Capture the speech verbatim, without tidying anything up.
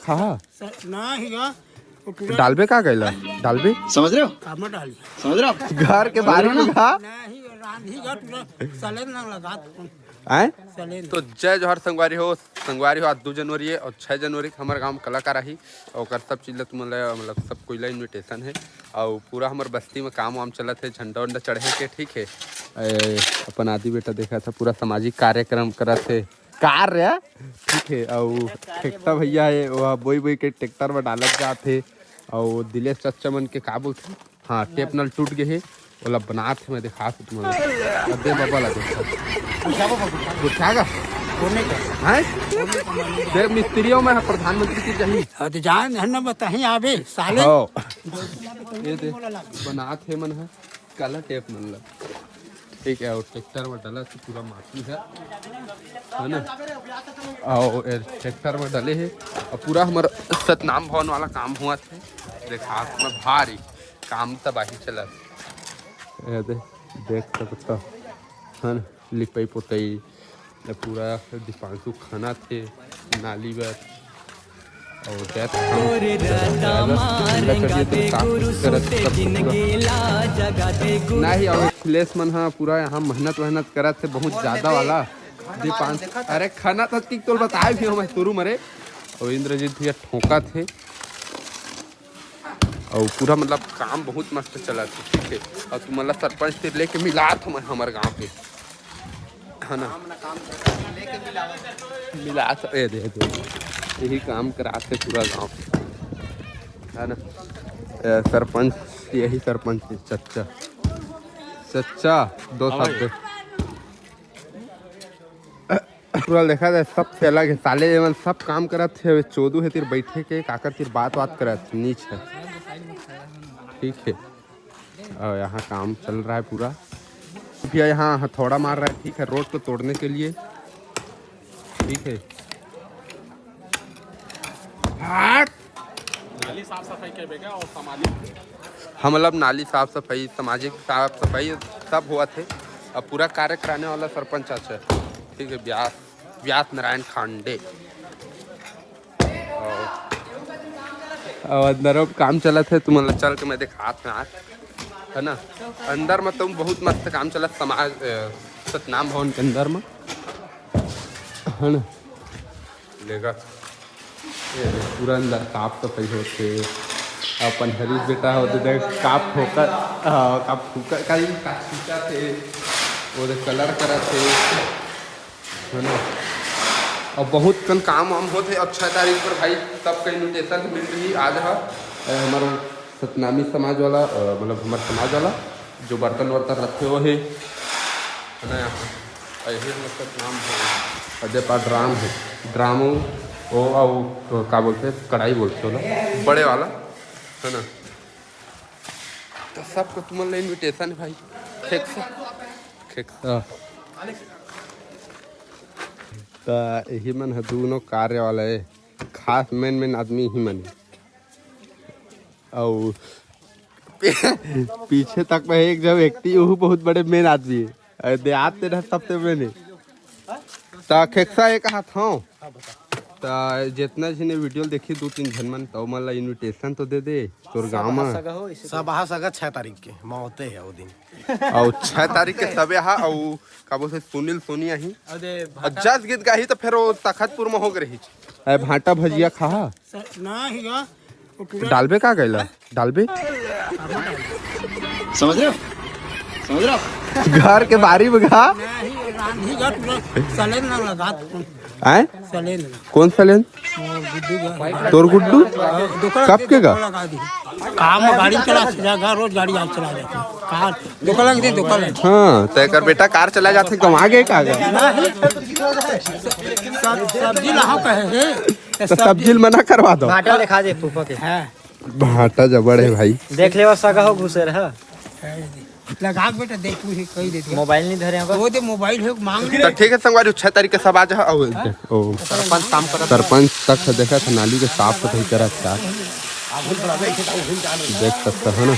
खा। स-, ना ही गा, वो टूरा डालबे का गैला? डालबे? समझ रहे हो? कामा डाली। समझ रहे हो? घर के बारी में खा। नहीं, रांधी गा, टूरा सलेन ना लगा। आय? सलेन। तो जय जोहार संगवारी हो, संगवारी हो, आज दू जनवरी है और छः जनवरी के हमारे गांव में कलाकार आही और ओकर सब चीज ला तुमन ला, मतलब, सब कोई ला इनविटेशन है। और पूरा हमारे बस्ती में काम वाम चलत है, झंडा वंडा चढ़े के, ठीक है। ए, अपन आदि बेटा देखा था, पूरा सामाजिक कार्यक्रम करत है। कार रे, ठीक है। अउ ठेकता भैया है, वो बोई बोई के ट्रैक्टर में डालत जात है। अउ दिलेश चच्चा मन के का बोलथे, हाँ, टेप नल टूट गए है, ओला बनात है, मैं दिखा सकता हूँ। अदे बाबा ला देखा। गुस्सा का? हैं? देख, मिस्त्रियों में है प्रधानमंत्री की चाहिए। हाँ, तो जान है ना, बताही आबे, साले। हाँ। ये दे, बनात है मन है। काला टेप मन ला। ठीक है, और ट्रैक्टर में डाला तो पूरा माटी है, है ना? और ए, ट्रैक्टर में डाले है और पूरा हमारा सतनाम भवन वाला काम हुआ थे। देखा, हाथ में भारी काम तबाही चला। ये दे, देख सकता, है ना? लिपाई पोताई, ये पूरा दीपांशु खाना थे नाली बर। और जय तोरे राधा मारेंगा दे गुरु सुते जिन गेला जगा दे गुरु। नहीं, और अखिलेश मन हा पूरा यहाँ मेहनत वहनत करत थे बहुत ज्यादा वाला। दीपांशु, अरे खाना तो की तोल बताए भी हमें शुरू मरे। और इंद्रजीत भैया ठोका थे। और पूरा मतलब काम बहुत मस्त चला थे, ठीक है। और तुम मतलब सरपंच से लेके मिला था मैं हमारे गाँव पे, है ना? मिला था, ए, दे, दे। यही काम कराते पूरा गाँव, है ना? ए, सरपंच, यही सरपंच है, चच्चा, चच्चा, दो शब्द। पूरा देखा जाए, सबसे अलग है साले, एमन सब काम करत हे। चोदू है तीर बैठे के, काकर तीर बात बात करत हे, नीच है, ठीक है। और यहाँ काम चल रहा है पूरा। भैया यहाँ हथौड़ा मार रहा है, ठीक है, रोड को तोड़ने के लिए, ठीक है। हट। नाली साफ सफाई के बेगा और सामाजिक, हम मतलब नाली साफ सफाई, सामाजिक साफ सफाई सब हुआ थे। अब पूरा कार्य कराने वाला सरपंच अच्छा है, ठीक है, व्यास, व्यास नारायण खांडे। और, और अंदर अब काम चलत है, तुम मतलब चल के मैं दिखात हूँ आज, है ना? अंदर में तुम बहुत मस्त काम चलत समाज, अ, सतनाम भवन के अंदर में, है ना? लेगा। ये देख, पूरा अंदर साफ सफाई होथे। अपन हरीश बेटा होथे, देख, का फोकट, हाँ, का फूका, का, का छींचा थे, वो देख, कलर करा थे, है ना? और बहुत कन काम वाम होथे। और छः तारीख पर भाई सबका इनविटेशन मिल रही। आज ह, ए, हमारा सतनामी समाज वाला, अ, मतलब हमारे समाज वाला जो बर्तन वर्तन रखे हुए है, है ना? यहाँ पर यही मतलब नाम है, अजय पाल ड्राम है, ड्राम हो, ओ, ओ, ओ, का बोलते हैं, कढ़ाई बोलते हो ना, बड़े वाला, है ना? तो सबको तुम्हारे लिए इनविटेशन है भाई, ठीक से, ठीक से। हाँ। तो यही मन है दोनों कार्य वाला है, खास मेन मेन आदमी ही मन है। अउ पीछे तक में एक जो व्यक्ति, वो बहुत बड़े मेन आदमी है। अरे, देहात तेरा सबसे मेन है। त खेक्सा एक हाथ, हाँ। त जितना झने वीडियो देखी, दू तीन झन मन, त ओमन ला इनविटेशन तो दे दे तोर गाँव में। सब हा सगा छह तारीख के मौते है वो दिन। अउ छह तारीख के सबे हा, अउ का बोलथे, सुनील सोनी आही। अउ जस गीत गाही त फेर वो तखतपुर में हो गए रही। अरे भांटा भजिया खा। स-, ना ही गा, वो टूरा डालबे का गैला? डालबे? समझ रहे हो? समझ रहे हो? घर के बारी में खा। ना ही, रांधी गा, टूरा सलेन ना लगा। आय? सलेन। कौन सलेन? वो गुड्डू गा। तोर गुड्डू? दुकान कब के गा? लगा दी। काम में गाड़ी चला, सीधा घर रोज गाड़ी आज चला जाता है। कार, दुकान लग दे, दुकान लग। हाँ, तय कर बेटा, कार चला जाथे, गंवा गए का गा? ना ही। सब-, सब्जी लाओ कहे हे। तो सब्जी ल मना करवा दो। भाटा दिखा दे फूफा के। हाँ। भाटा जबड़ है भाई। देख ले, वो सगा हो घुसे रहा। लगा के बेटा, देख, तू ही कही दे दिया। मोबाइल नहीं धरे होगा। वो दे, मोबाइल है, मांग ले। तो ठीक है संगवारी, छह तारीख के सब आ जा। ओ, ओ। सरपंच काम करत। सरपंच तक से देखा था, नाली के साफ सफाई करत का। देख सकता है ना।